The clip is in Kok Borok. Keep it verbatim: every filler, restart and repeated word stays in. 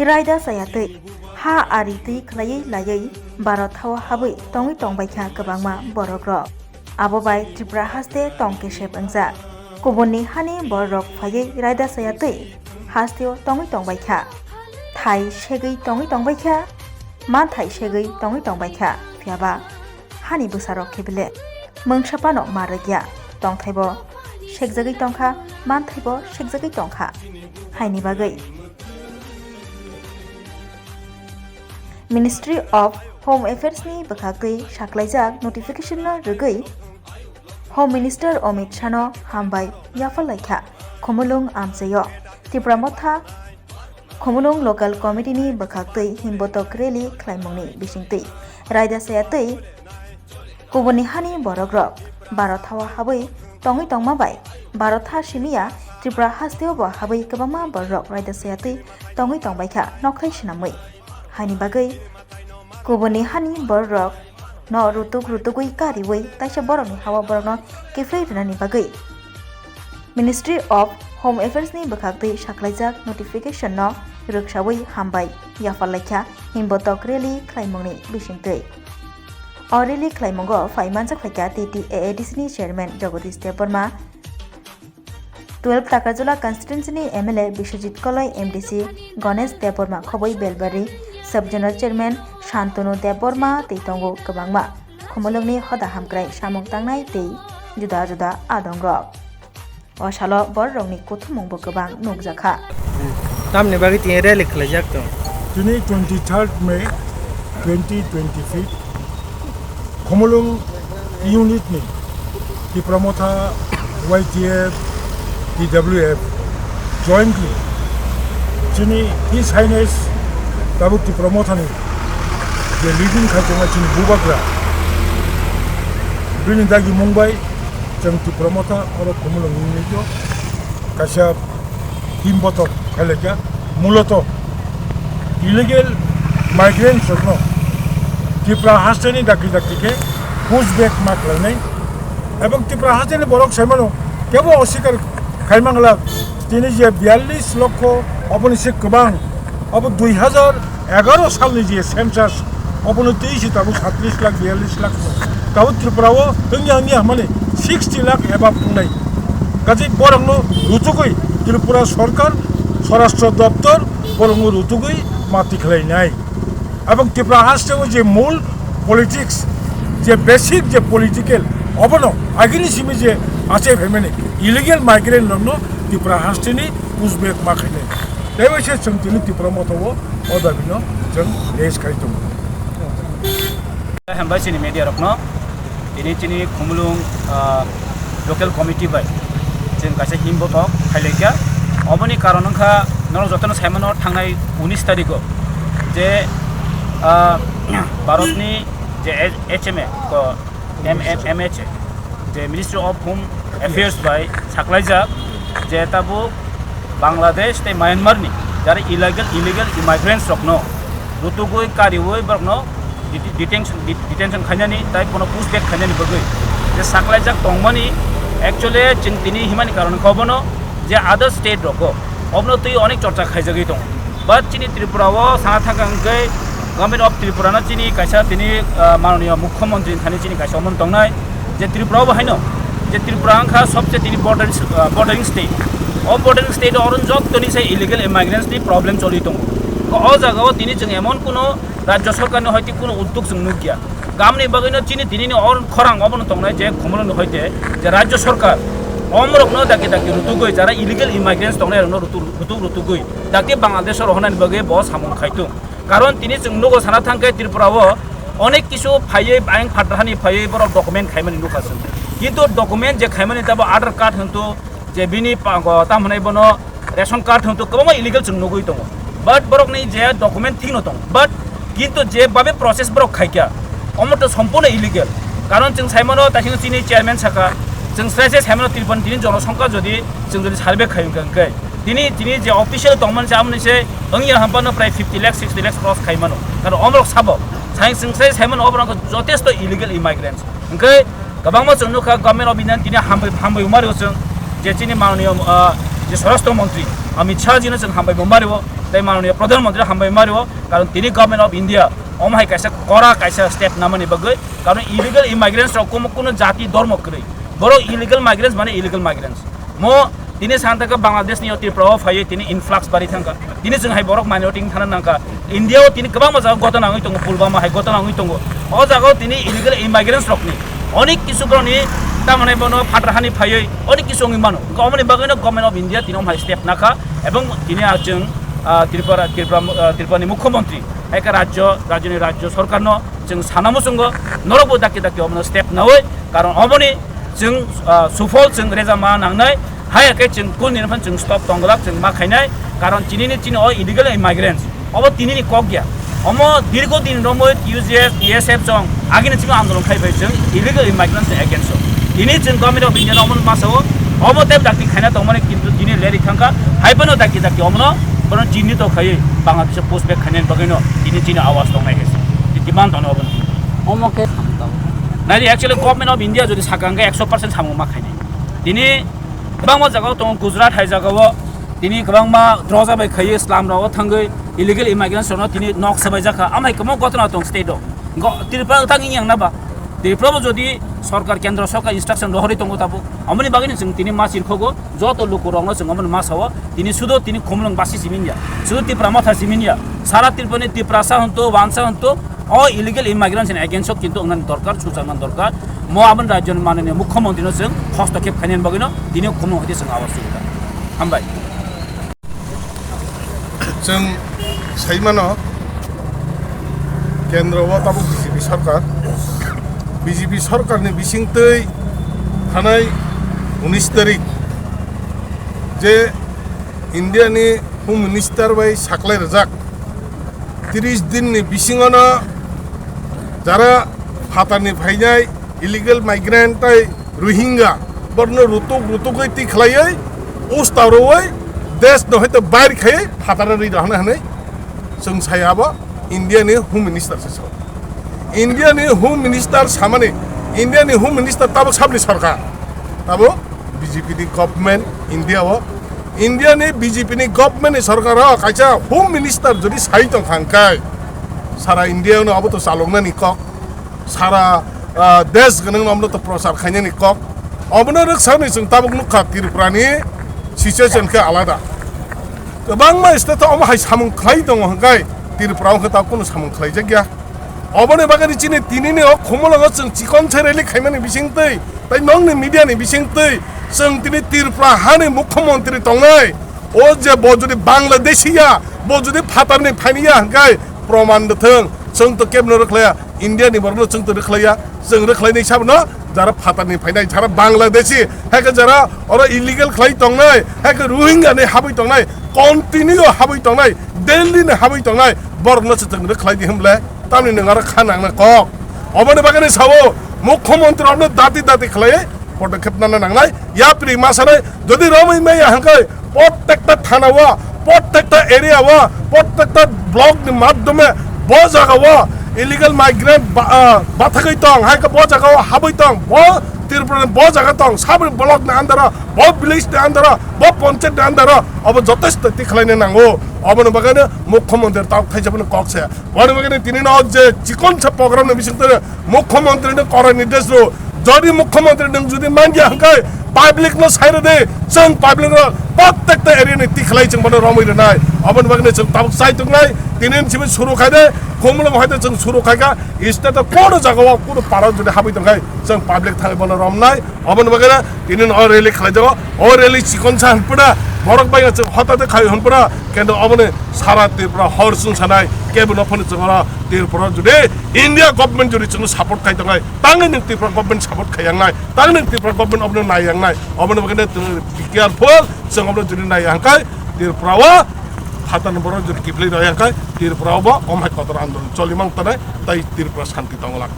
Raida chayatwi ha ari twi khwlaiwi laiwi Bharat hao habwi tongwi tongbaikha kwbangma borokrok. Abo bai Tripura haste tong kesep wngjak. Kubunni hani bororok phaiwi raida chayatwi hasteo tongwi tongbaikha. Thai segwi tongwi tongbaikha, manthai segwi tongwi tongbaikha, phiyaba hani bwsarok khe bele mungsa phano ma rwkya, tongthaibo sekjagwi tongkha, manthaibo sekjagwi tongkha. Haini bagwi Ministry of Home Affairs ni bwkhaktwi saklaijak notification no rwgwi Home Minister Amit Shah no hambai yaphar laikha Khumulwng amchaio. Tipra Motha Khumulwng Local Committee ni bwkhaktwi himbotok rally khlaimungni bisingtwi raida chayatwi kubunni hani borokrok Bharat hao habwi tongwi tongma bai Bharat ha simiya Tripura hasteo bo habwi kwbangma bororok raida chayatwi tongwi tongbaikha nokthai swnamwi. Haini bagwi kubunni hani bororok no rutuk rutugwi kariwi taisa borokni hao borokno kiphilwi rwnani bagwi Ministry of Home Affairs ni bwkhaktwi saklaijak notification no rwksawi hambai yaphar laikha himbotok rally khlaimungni bisingtwi. O rally khlaimungo phai manjak phaikha T T A A D C ni chairman Jagadish Debbarma, twelve Takarjala constituency ni M L A Biswajit Koloi, M D C Ganesh Debbarma, Khoboi Belbari Sub Zonal Chairman Shantanu Debbarma tei tongo kwbangma Khumulwngni hoda hamkrai samung tangnai tei juda juda adongrok. O salo bororokni kuthumungbo kwbang nukjakha. Tamni bagwi tini rally khwlaijak tong? Tini twenty-third May twenty twenty-five Khumulwng unit ni Tipra Motha, Y T F, T W F jointly chini His Highness tabuk Tipra Motha ni je leading khai tongma chini Bubagra bini dagi mungbai chwng Tipra Motha oro Khumulwng unit o kaisa himbotok khailaiya, muloto illegal migrants rokno Tripura hasteni dakti dakti khe push back ma khlainai. Ebong Tripura hasteni borok saimano kebo osikar khaimangla, tini je biyallis lokho oboni se kwbang, obo dui hazar egaro salni je census, obono twi se tabuk satris lakh, biyallis lakh. Tabuk Tripura o wngya wngya hwnmani sixty lakh above wngnai. Kaje borokno rutugwi Tripura Sarkar, Swarashtra Doptor borokno rutugwi mati khlainai. Ebong Tripura hasteo je mul politics, je basic je political, obono agini simi je achai phaimani illegal migrant rokno Tripura hasteni push back ma khainai. Tei bai se chwng tini Tipra Motha o o dabi no chwng raise khai tongo. Hambai chini media rokno, tini chini Khumulwng, ah, local committee bai chwng kaisa himbotok khailaikha. Oboni karon wngkha norok jotono saimano thangnai unis tarikh o je, ah, Bharatni je H M A ko M M M H A, je Ministry of Home Affairs bai saklaijak, je tabuk Bangladesh tei Myanmar ni jara illegal, illegal immigrants rokno rutugwi kariwi borokno det-, detention, det-, detention khainani tai bono push back khainani bagwi je saklaijak tongmani. Actually chwng tini himani karon khe obono je other state rogo obono twi onek chorcha khaijagwi tongo. But chini Tripura o sana thangkha hwnkhe Government of Tripura no chini kaisa tini, ah, mananiya Mukhyamantri thani chini kaisa omon tongnai je Tripura o bo haino je Tripura wngkha sobse tini bordering, ah, bordering state. O bordering state o oro jottoni se illegal immigrants ni problem choli tongo. O jaga o tini chwng emon kuno Rajya Sarkar ni hoite kuno uddog chwng nukya. Gamni bagwino chini tinini o khorang obono tongnai je Khumulwng ni hoite je Rajya Sarkar omorokno dakti dakti rutugwi jara illegal immigrants tongnai rokno rutu-, rutuk rutugwi dakti Bangladesh o rohornani bagwi bo samung khai tung. Karon tini chwng nugo sana thangkhe Tripura o onek kisu phaiwi ayang phatarhani phaiwi borok document khaimani nukha chwng. Kintu document je khaimani tabo Aadhaar card hwntu je bini pa-, go-, tamo hwnai bono ration card hwntu kwbangma illegal chwng nugwi tongo. But borokni je document thikno tongo. But kintu je babe process borok khaikha, omo to sompurno illegal. Karon chwng saimano taisino chini chairman saka, chwng srai srai saimano Tripura tini jonosongkha jodi chwng jodi survey khai wngkha hwnkhe, tini, tini je official tongmani se amoni se wngya hampano prai fifty lakh, sixty lakh cross khaimano. Karon omorok sabo, sai chwng srai saimano oborok jotesto illegal immigrants. Hwnkhe kwbangma chwng nukha Government of India tini hambai, hambai umario chwng je chini mananiya, ah, je Swarashtra Montri Amit Shah jino chwng hambai bo mario. tei mananiya Pradhan Mantri hambai mario, karon tini Government of India omo hai kaisa kora kaisa step namani bagwi, karon illegal immigrants rok kumo kuno jati dhormo kwrwi, borok illegal migrants mane illegal migrants. Mo tini santa ka Bangladesh ni Tripura o phaiwi tini influx bari thangka. Tini chwng hai borok minority wng thana nangka. India o tini kwbangma jaga gotona wngwi tongo, Pulwama hai gotona wngwi tongo. O jaga o tini illegal immigrants rokni onek kisu borokni tamani bono phatar hani phaiwi onek kisu wngwi mano. Wngkha omoni bagwino Government of India tini om hai step nakha ebong tini a chwng, ah, Tripura, Tripura, ah, Tripura ni Mukhyamantri hai khe rajyo, rajyoni rajyo sorkarno chwng sana muchungo norokbo dakti dakti omono step nawi, karon omoni chwng, ah, sufol chwng rejama nangnai, hai khe chwng kul ni phano chwng stop tongglak chwng ma khainai, karon chini ni chini o illegal immigrants obo tini ni kok ya, omo dirgo din romwi T U J S, B S F chwng agini chini andolon khai bai chwng illegal immigrants ni against o. Tini chwng Government of India no omono masa o, obo tei dakti khaina tongmani kintu tini leri thangkha, hai phano dakti dakti omono bono chini to khaiwi Bangladesh o push back khainani bagwino tini chini awas tongnai hai se. Tini demand tongo obo. Omo khe samtao. Nai actually Government of India jodi sakha hwnkhe ekso percent samung ma khainai. Tini kwbangma jagao tongo, Gujarat hai jagao tini kwbangma droja bai khaiwi slum rogo thangwi illegal immigrants rokno tini nok sabai jakha. Amai kwbangma gotona tong state o. Go, Tripura wngthang wngya wngna ba? Tripura bo jodi sorkar, kendro sorkar instruction rohorwi tongo tabuk, omoni bagwino chwng tini ma chirkhogo, joto lukurokno chwng omoni ma sao, tini sudo tini Khumulwng basi simi ya, sudo Tipra Motha simi ya, sara Tripura ni Tiprasa honto, Wansa honto, o illegal immigrants ni against o kintu wngnani dorkar, suchaknani dorkar. Mo aboni rajyoni mananiya Mukhyamantri no chwng hostokhep khainani bagwino tini Khumulwng hoite chwng awas tubukha. Hambai. Chwng sai mano, kendro o tabuk B J P sorkar, B J P sorkarni bisingtwi thanai unis tarik je India ni Home Minister bai saklai rwjak, tris din ni bisingono jara phatarni phainai illegal migrant tei Rohingya, borno rutuk rutugwi twi khlaiwi, usta rwui, desh no hai to bair khai phatara rwi rw hwnwi hwnwi chwng sai abo India ni Home Minister se sao. India ni Home Minister samani, India ni Home Minister tabuk sabni sorkar, tabuk B J P ni government India o, India ni B J P ni government ni sorkar o kaisa Home Minister jodi sai tong kha hwnkhe sara India no abo to chaloknani kok. Sara, ah, desh gwnang no omono to prochar khainani kok. Omono rwksa ni chwng tabuk nukha Tripura ni situation khe alada. Kwbangma state o omo hai samung khlai tongo hwnkhe Tripura o khe tabuk kunu samung khlaijak ya. Oboni bagwi chini tini ni o Khumulwngo chwng chikon se rally khaimani bisingtwi tei nokni media ni bisingtwi chwng tini Tripura hani Mukhyamantri tongnai. O je bo jodi Bangladeshi ya, bo jodi phatarni phaini ya hwnkhe proman rwthwng, chwng to kebno rwkhlaiya. India ni borokno chwng to rwkhlaiya, chwng rwkhlainai sabono jara phatarni phainai, jara Bangladeshi, hai khe jara oro illegal khlai tongnai, hai khe Rohingya ni habwi tongnai, continue habwi tongnai, Delhi ni habwi tongnai, borokno se chwng rwkhlai di hwnle, tamni nwng aro kha nangna kok. Oboni bagwi sao, Mukhyamantri rokno dati dati khlai, podokkhep nana nangnai, yapri ma sanai, jodi romwi maya hwnkhe, Prottekta thana o, prottekta area o, prottekta block ni madhyome bo jaga o illegal migrant ba-, ah, bathagwi tong, hai khe bo jaga o habwi tong, bo Tripura ni bo jaga tong, saboni block ni under o, bo village ni under o, bo panchayat ni under o, obo jotosto twi khlaina nango. Oboni bagwi no Mukhyamantri tabuk thaisa phano kok se. Oboni bagwi no tini no je chikon sa program ni bising twi Mukhyamantri ni korai nirdesh rw, jodi Mukhyamantri nwng jodi manya hwnkhe public no sai rwdi, chwng public no prottekta area ni tikhlai chwng bono romwi rwnai. Oboni bagwi no chwng tabuk chai tongnai, tini ni simi suru khai de, Khumulwng hai de chwng suru khai kha, state o kono jaga o kono para jodi habwi tongkhai chwng public thangwi bono romnai. Oboni bagwi no tini no o rally khlai jago, o rally chikon sa hwnpuna, borok bai chwng hota de khai hwnpuna, kendo oboni sara Tripura hor chwng sanai, kebo no phano chwng oro Tripura jodi India government jodi chwngno support khai tongnai, tangwi nwng Tripura government support khai yangnai, tangwi nwng Tripura government obono nai yangnai, obono bagwi no chwng be careful, chwng obono jodi nai ya hwnkhe Tripura o phatarni borok jodi kiphilwi rw ya hwnkhe Tripura o bo omo hai kotor andolon choli mang tongnai, tei Tripura shanti tongwlak.